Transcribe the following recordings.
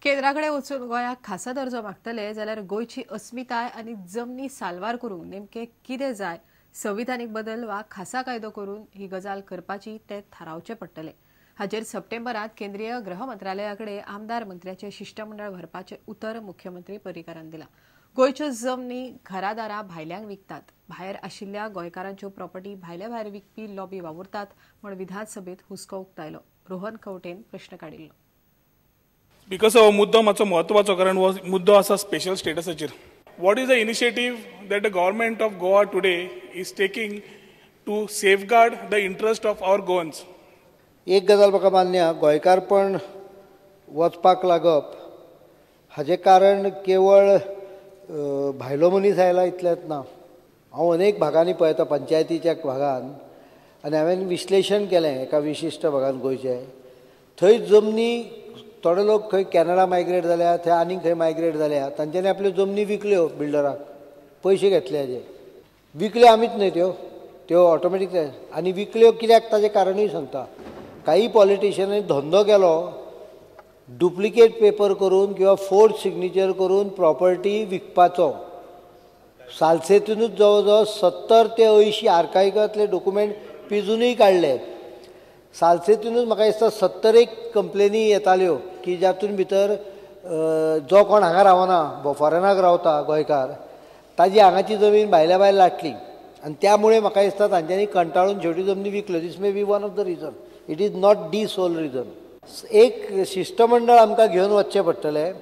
केंद्राकडे वचून गोंयाक खासा दर्जो मागतले जाल्यार गोंयची अस्मिताय आनी जमनी साल्वार करूंक नेमकें कितें जाय, संविधानीक बदल वा खासा कायदो करून ही गजाल करपाची ते थारावचे पडटले. हाचेर सप्टेंबरांत केंद्रीय गृह मंत्रालया कडेन आमदार मंत्र्याचें शिश्टमंडळ व्हरपाचें उतर मुख्यमंत्री पर्रीकारान दिलां. गोंयच्यो जमनी घरादारां भायल्यांक विकतात, भायर आशिल्ल्या गोंयकारांच्यो प्रॉपर्टी भायले भायर विकपी लॉबी वावुरतात म्हूण विधानसभेत हुस्को उक्तायलो. रोहन खंवटेन प्रश्न काडिल्लो. Because हो मुद्दो मातसो म्हत्वाचो, कारण हो मुद्दो आसा special स्टेटसाचेर. What is the initiative that the government of Goa today is taking to safeguard the interest of our Goans? एक गजाल म्हाका मान्य, गोंयकारपण वचपाक लागप हाजें कारण केवळ भायलो मनीस आयला इतलेंच ना. हांव अनेक भागांनी पळयता, पंचायतीच्या भागान, आनी हांवें विश्लेशण केलें एका विशिश्ट भागान गोंयचे, थंय जमनी थोडे लोक खंय कॅनडा मायग्रेट जाल्या, थंय आनीक खंय मायग्रेट जाल्या, तांच्यांनी आपल्यो जमनी विकल्यो बिल्डराक, पयशे घेतले हाजे, विकल्यो आमीच न्हय त्यो, त्यो ऑटोमॅटीक. आनी विकल्यो कित्याक ताजें कारणूय सांगता. काही पॉलिटिशियनांनी धंदो केलो डुप्लिकेट पेपर करून किंवा फोर्ज सिग्नेचर करून प्रॉपर्टी विकपाचो. सालसेतूनच जवळ जवळ 70 ते 80 आर्कायव्हांतले डॉक्युमेंट पिजूनय काडले. सालसेतूनच म्हाका दिसता 70 एक कंप्लेनी येताल्यो की जातून भितर जो कोण हांगा रावना, फॉरेनाक रावता गोंयकार, ताजी हांगाची जमीन भायल्या भायर लाटली आनी त्यामुळे म्हाका दिसता तांच्यांनी कंटाळून शेवटी जमनी विकल्यो. This may be one of the reason, it is not the sole reason. एक शिश्टमंडळ आमकां घेवन वचचें पडटलें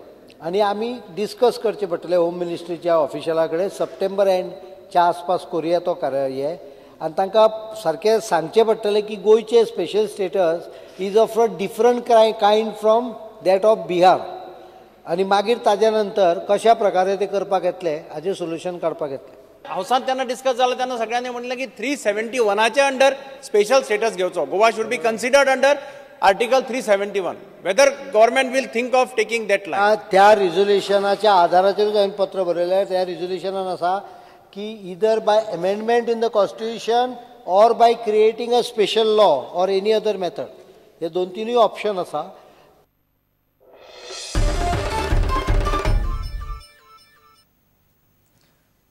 आनी आमी डिस्कस करचें पडटलें होम मिनिस्ट्रीच्या ऑफिशला कडेन. सप्टेंबर एंडच्या आसपास करुया तो कार्य, आनी तांकां सारकें सांगचें पडटलें की गोंयचें special status is of a different kind from that of Bihar, आनी मागीर ताज्या नंतर कशा प्रकारे ते करपाक येतलें हाजें सोल्युशन काडपाक येतलें. हावसांत तेन्ना डिस्कस जालें तेन्ना सगळ्यांनी म्हणलें की 371 अंडर स्पेशल स्टेटस घेवचो. Goa should be considered under article 371. Whether government will think of taking that line. त्या रिझोल्युशनाच्या आधाराचेरूच हांवें पत्र बरयलें. त्या रिझोल्युशनान आसा की either by amendment in the constitution or by creating a special law or any other method, हे दोन तिनूय ऑप्शन आसा.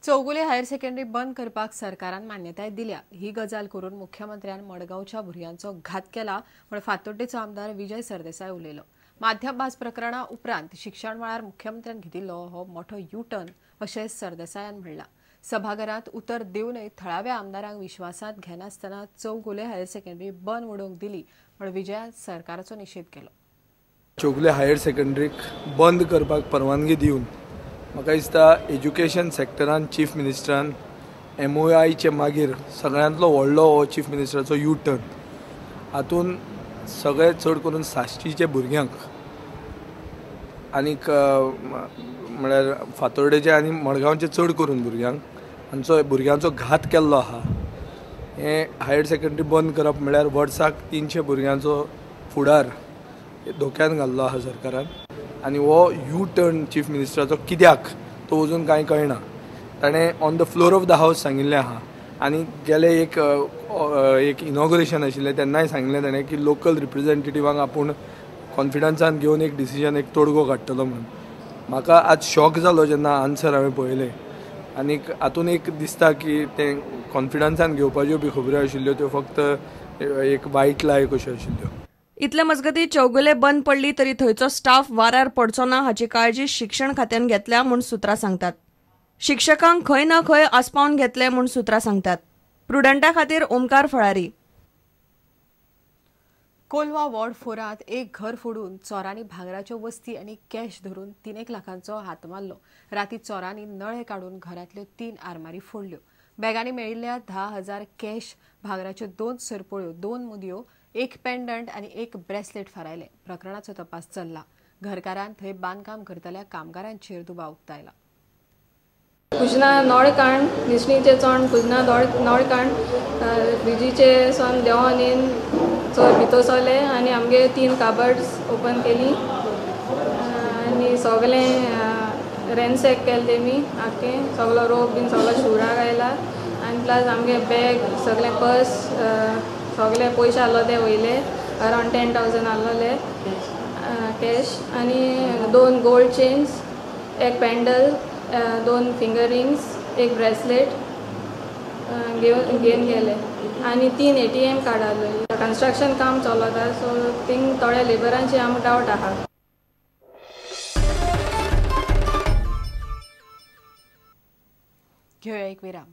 चौगुले हायर सेकंडरी बंद करपाक सरकारान मान्यताय दिल्या. ही गजाल करून मुख्यमंत्र्यान मडगांवच्या भुरग्यांचो घात केला म्हूण फातोड्डेचो आमदार विजय सरदेसाय उलयलो. माध्यम भास प्रकरणा उपरांत शिक्षण मळार मुख्यमंत्र्यान घेतिल्लो हो मोठो यू टर्न अशें सरदेसायान म्हणलां. सभाघरांत उतर दिवनय थळाव्या आमदारांक विश्वासांत घेनासतना चौगुले हायर सेकंडरी बंद उडोवंक दिली म्हूण विजयान सरकाराचो निशेध केलो. चौगुले हायर सेकंडरीक बंद करपाक परवानगी दिवन म्हाका दिसता एज्युकेशन सेक्टरान चीफ मिनिस्टरान MOIचे मागीर सगळ्यांतलो व्हडलो हो चीफ मिनिस्टराचो यू टर्न. हातून सगळे चड करून साश्टीचे भुरग्यांक आनीक म्हळ्यार फातोर्डेचे आनी मडगांवचे चड करून भुरग्यांक हांचो भुरग्यांचो घात केल्लो आहा. हें हायर सेकंडरी बंद करप म्हळ्यार वर्साक 300 भुरग्यांचो फुडार धोक्यान घाल्लो आहा सरकारान. आनी हो यू टर्न चीफ मिनिस्टराचो कित्याक तो अजून कांय कळना. ताणें on the floor of the house सांगिल्लें आहा आनी गेले एक एक इनॉग्रेशन आशिल्लें तेन्नाय सांगलें ताणें की लोकल रिप्रेझेंटेटिवांक आपूण कॉन्फिडन्सान घेवन एक डिसिजन एक तोडगो काडटलो म्हणून. म्हाका आज शॉक जालो जेन्ना आन्सर हांवें पळयलें आनीक हातून एक दिसता की तें कॉन्फिडन्सान घेवपाच्यो बी खबऱ्यो आशिल्ल्यो त्यो फक्त एक वायट लाय कश्यो आशिल्ल्यो. इतले मजगती चौगुले बंद पडली तरी थंयचो स्टाफ वाऱ्यार पडचो ना हाची काळजी शिक्षण खात्यान घेतल्या म्हूण सुत्रां सांगतात. शिक्षकांक खंय ना खंय आसपावन घेतले म्हूण सुत्रां सांगतात. प्रुडंटा खातीर ओमकार फळारी. कोलवा वॉर्ड 4 एक घर फोडून चोरांनी भांगराच्यो वस्ती आनी कॅश धरून 3 लाखांचो हात मारलो. राती चोरांनी नळे काडून घरांतल्यो 3 आरमारी फोडल्यो. बॅगांनी मेळिल्ल्या 10,000 कॅश, भांगराच्यो 2 सरपळ्यो, 2 मुदयो, 1 पेंडंट आनी 1 ब्रेसलेट फारायले. प्रकरणाचो तपास चल्ला. घरकारान थंय बांदकाम करतल्या कामगारांचेर दुबाव उक्तायला. कुजना नळ काण निसणीचे चोण कुजना नळ काण फ्रिजीचे सोन देंवन येवन चोर भितर सरले आनी आमगे 3 काबर्ड्स ओपन केली आनी सगळें रेनसेक केलें तेमी आख्खें सगळो रोप बीन सगळो शिवराक आयला आनी प्लस आमगे बॅग सगळें पर्स सगळे पयशे आहलो ते वयले अरावंड 10,000 आहलोले. कॅश आनी 2 गोल्ड चेन्स, एक पॅन्डल, 2 फिंगर रिंग्स, एक ब्रेसलेट घेवन गेले आनी 3 ATM card आहले. कन्स्ट्रक्शन काम चलता, सो थिंग थोड्या लेबरांचे आमकां डावट आहा. घेवया एक विराम.